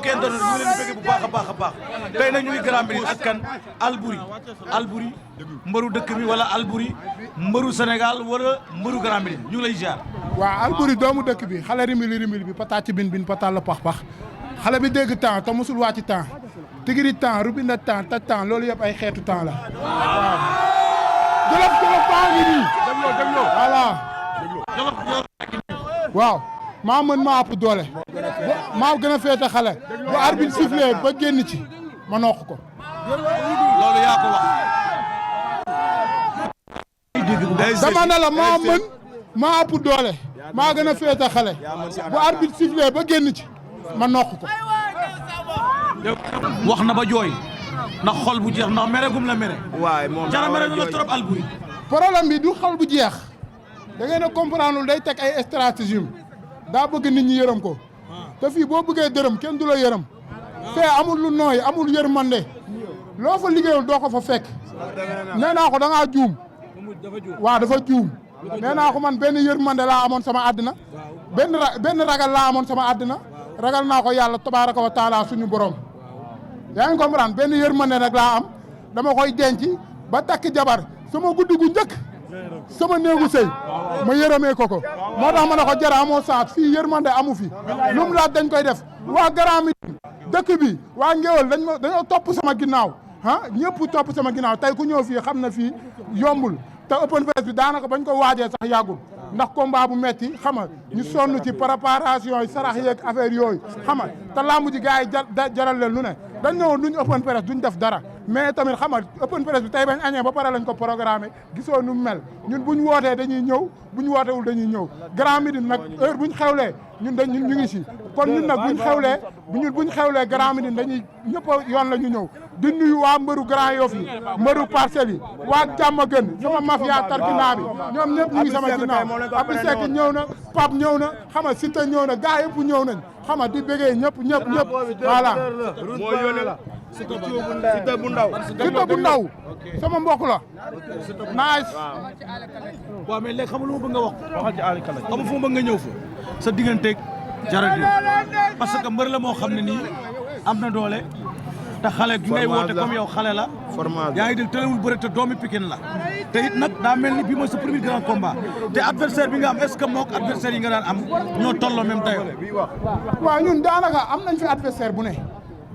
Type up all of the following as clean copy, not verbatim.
kenn doon ñu leen bëgg bu baax a baax tey nag ñu ngi Grand Médine ak kan Alboury mbëru dëkk bi wala Alboury mbëru Sénégal wala mbëru Grand Médine ñu ngi lay ziar. waaw Alboury doomu dëkk bi xale rimili bi pataat ci bin pataat la pax xale bi dégg temps te mosul wàcc temps tigiri temps rubina temps taj temps loolu yëpp ay xeetu temps la waaw jolof baa ngi nii voilà waaw maa mën maa ëpp doole maa gën a féete xale bu arbitre sifflé ba génn ci ma noq ko loolu yaa ko wax dama ne la maa mën maa ëpp doole maa gën a féete xale bu arbitre sifflé ba génn ci ma noq ko wax na ba jooy ndax xol bu jeex ndax mere gum la mere waay moom jara mere na la trop Alboury problème bi du xol bu jeex da ngeen a comprendre day teg ay stratégie daa bëgg nit ñi yërëm ko te fii boo bëggee dërëm kenn du la yërëm fee amul lu nooy amul yërmande loo fa liggéeyul doo ko fa fekk nee naa ko da ngaa juum waaw dafa juum nee naa ko man benn yërmande laa amoon sama àddina benn ragal laa amoon sama àddina ragal naa ko yàlla tabaaraka wa taala suñu borom yaa ngi comprendre benn yërmande rek laa am dama koy denc ba takk jabar sama guddi gu njëkk sama néegu sëy ma yërëmee ko moo tax ma ne ko jara amoo saat fii yërmande amu fi lu mu laaj dañ koy def waa Grand Médine dëkk bi waa Ngéwël dañoo topp sama ginnaaw ñëpp topp sama ginnaaw tey ku ñëw fii xam na fii yombul te open press bi daanaka bañ ko waajee sax yàggul ndax combat bu metti xam nga ñu sonn ci préparation yi sarax yeeg affaire yooyu xam nga te lamb ji gars yi jaral leen lu ne dañ ñëwoon duñ open press duñ def dara mais tamit xam nga open press bi tey bañ añee ba pare lañ ko programmé gisoo nu mu mel ñun buñ wootee dañuy ñëw buñ wootewul dañuy ñëw Grand Médine nag heure buñ xewlee ñun ñu ngi si kon ñun nag buñ xewlee Grand Médine dañuy ñëpp yoon la ñu ñëw di nuyu waa mbëru Grand Yoff yi mbëru Parcelles yi waa Diamaguène sama mafia tarkinaa bi ñoom ñëpp ñu ngi sama ginnaaw Abdou Seck ñëw na Pape ñëw na xam nga Siteu ñëw na gars yëpp ñëw nañ xam nga di bëggee ñëpp voilà Siteu bu ndaw sama mbokk la nice waaw mais léegi xamul lu ma bëgg nga wax xamul fu ma bëgg nga ñëw fa sa digganteeg Jara parce que mbër la moo xam ne nii am na doole te xale gi ngay woote comme yow xale la yaa ngi dégg tëlewul bëre te doomi Pikine la te it nag daa mel ni bii mooy sa premier grand combat te adversaire bi nga am est-ce que mook adversaire yi nga daan am ñoo tolloo même tayo waaw ñun daanaka am nañ fi adversaire bu ne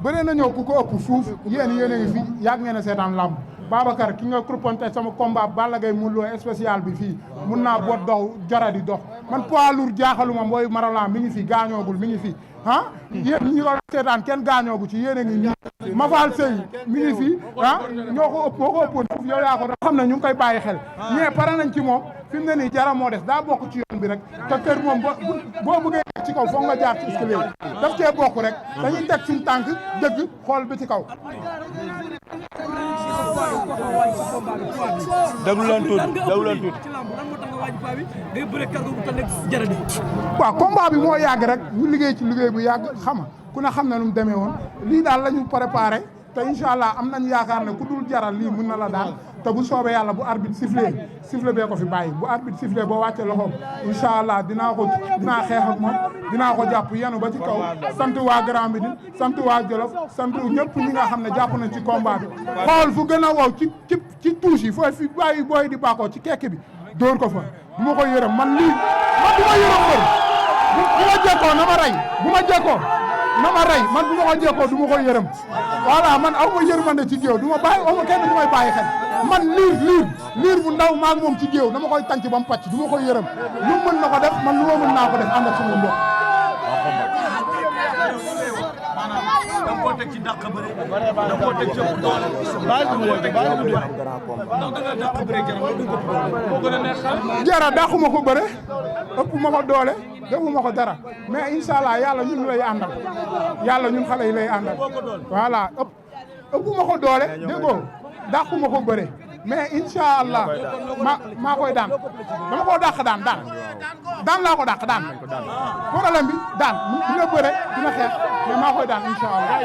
bëre na ñëw ku ko ëpp fuuf yéen a ngi fi yàgg ngeen a seetaan làmb Babacar ki nga croupante sama combat Balla Gaye Modou Lô spécial bi fii mun naa boot dox Jara di dox man poids lourd jaaxaluma mooy Marolan mi ngi fi gaañoogul mi ngi fi yéen ñi ko seetaan kenn gaañoogu ci yéen a ngi ñi Mafal Sey mi ngi fi ñoo ko ëppoon fuuf yow yaa ko xam ne ñu ngi koy bàyyi xel ñee pare nañ ci moom fi mu ne nii Jara moo des daa bokk ci yoon bi rek te kër moom boo bëggee ci kaw foog nga jaar ci escalier daf cee bokk rek dañuy teg suñu tànk dëgg xool bi ci kaw déglu leen tuuti waaw combat bi moo yàgg rek ñu liggéey ci liggéey bu yàgg xam ku ne xam na nu mu demee woon lii daal la ñu préparé te incha allah am nañ yaakaar ne ku dul Jara lii mun na la daal te bu soobee yàlla bu arbitre sifflé bee ko fi bàyyi bu arbitre sifflé boo wàccee loxoom incha allah dinaa xeex ak moom dinaa ko jàpp yenu ba ci kaw sant waa Grand Médine sant waa Jolof sant ñëpp ñi nga xam ne jàpp nañ ci combat bi xool fu gën a wow ci tuus yi fooy fi bàyyi booy di bàkkoo ci kekk bi dóor ko fa bu ma ko yërëm man lii man bu ma yërëm mbër bu ma jekkoo na ma rey bu ma jekkoo na ma rey man bu ma ko jekkoo du ma ko yërëm voilà man aw ma yërmande ci géew du ma bàyyi aw ma kenn du may bàyyi xel man liir bu ndaw maa ngi moom ci géew dama koy tànc ba mu pàcc du ma koy yërëm lu mën na ko def man lu ma mën naa ko def ànd ak sama mbokk da nga koo teg ci dàq bëre da nga koo teg ci ëpp doole Jara dàquma ko bëre ëpp ma ko doole defuma ko dara mais incha allah yàlla ñun lay àndal yàlla ñun xale yi lay àndal voilà ëpp ma ko doole déggoo dàquma ko bëre mais incha allah maa koy daan dama koo dàq daan laa ko dàq daan problème bi daan dina bëre dina xeex mais maa koy daan incha allah.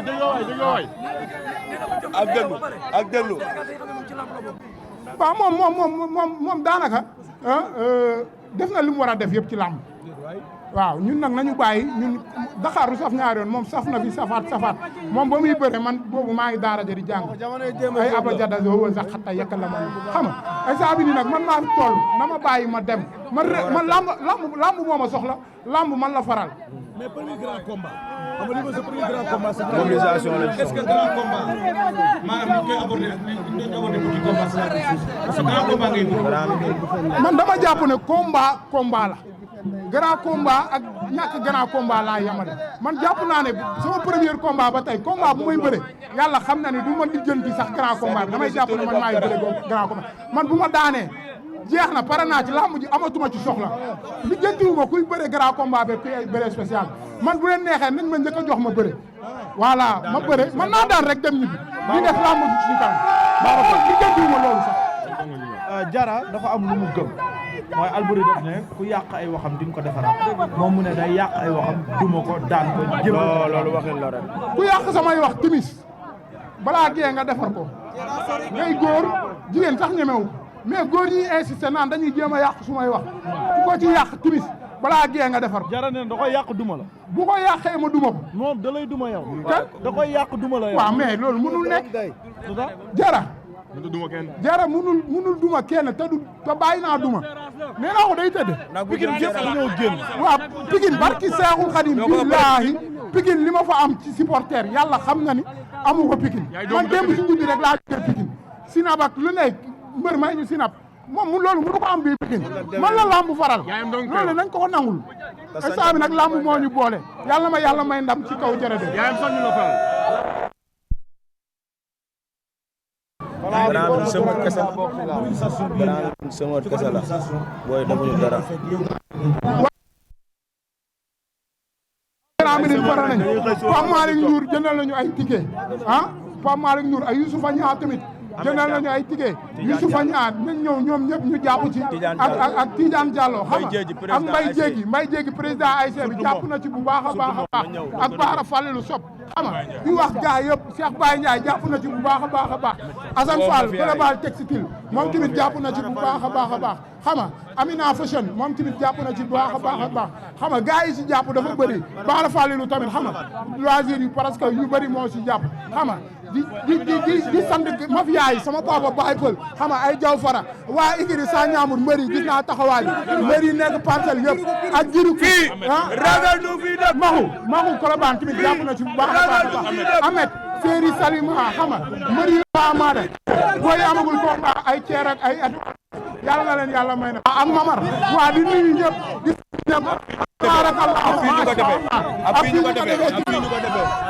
ak déglu. waaw moom daanaka def na li mu war a def yëpp ci làmb waaw ñun nag nañu bàyyi ñun Dakar du saf ñaari yoon moom saf na fi safaat moom ba muy bëre man boobu maa ngi daara ja di jàng ay abajada wa sax xatta yekka la ma xam nga instant bi nii nag man maa fi toll na ma bàyyi ma dem man lamb moo ma soxla lamb man la faral. mais premier grand combat xam nga li ma sa premier grand combat sa mobilisation la est-ce que grand combat maanaam ni koy aborder ak ni ñu doon aborder petit combat parce que grand combat ngay man dama jàpp ne combat la grand combat ak ñàkk grand combat laa yamale man jàpp naa ne sama premier combat ba tey combat bu may bëre yàlla xam na ne du ma lijjanti sax grand combat bi damay jàpp ne man maay bëre grand combat man bu ma daanee jeex na pare naa ci làmb ji amatuma ci soxla lijjantiwuma kuy bëre grand combat be kuy bëre spécial man bu leen neexee nañ ma njëkk a jox ma bëre voilà ma bëre man naa daan rek dem ñibbi di def làmb ji ci kanam baax lijjantiwuma loolu sax. Jara dafa am lu mu gëm mooy Alboury def ne ku yàq ay waxam di nga ko defaraat moom mu ne day yàq ay waxam duma ko daan ko jëm loolu waxin la rek. ku yàq samay wax timis balaa gee nga defar ko ngay góor jigéen sax ñemewu mais góor ñi insisté naan dañuy jéem a yàq sumay wax ku ko ci yàq timis balaa gee nga defar ko. Jara ne da koy yàq duma la. bu ko yàqee ma duma ko. moom da lay duma yow. kan da koy yàq duma la yow. waaw mais loolu mënul nekk. Jara. Jara munul duma kenn te bàyyi naa duma nee naa ko day tëdd. Pikine yëpp dañoo génn. waaw Pikine barki Seexul Xadim billaahi Pikine li ma fa am ci supporter yàlla xam na ni amu ko Pikine man démb si guddi rek laa jógee Pikine sinab ak lu nekk mbër may ñu sinab moom loolu mënu ko am bii Pikine man la lamb faral loolu nañ ko nangul instant bi nag lamb moo ñu boole yàlla ma yàlla may ndam ci kaw jërëjëf. Grand bi sëmër kese la booy defuñu dara. Grand bi pare nañ Pape Malick Ndour jëndal nañu ay ticket Pape Malick Ndour ay Youssoufa Niang tamit jëndal nañu ay ticket Youssoufa Niang nañ ñëw ñoom ñëpp ñu jàpp ci ak Tidiane Diallo xam nga ak Mbaye Diégui président ASC bi jàpp na ci bu baax a baax ak Baara Fallelu Sob xam nga di wax gars yëpp Cheikh Baye Ndiaye jàpp na ci bu baax a baax Assane Fall global textile moom tamit jàpp na ci bu baax a baax xam nga Amina Fashion moom tamit jàpp na ci bu baax a baax xam nga gars yi si jàpp dafa bëri Baara Fallelu tamit xam nga loisir yi parce que yu bëri moo si jàpp xam nga di sant mafia yi sama papa Baye Pël xam nga ay jaw fara waa Igiri sa ñaamur mbëri gis naa taxawaay mbëri nekk parcelle yëpp ak jiru fii ragal du fii def maxu Colobane tamit jàpp na ci bu baax a baax Ahmed Séri Salima xam nga mbëri Amada booy amagul combat ay ceer ak ay at yàlla na leen yàlla may na ak Mamar waa di nuyu ñëpp di ñëpp barakallahu ak fii ñu ko defee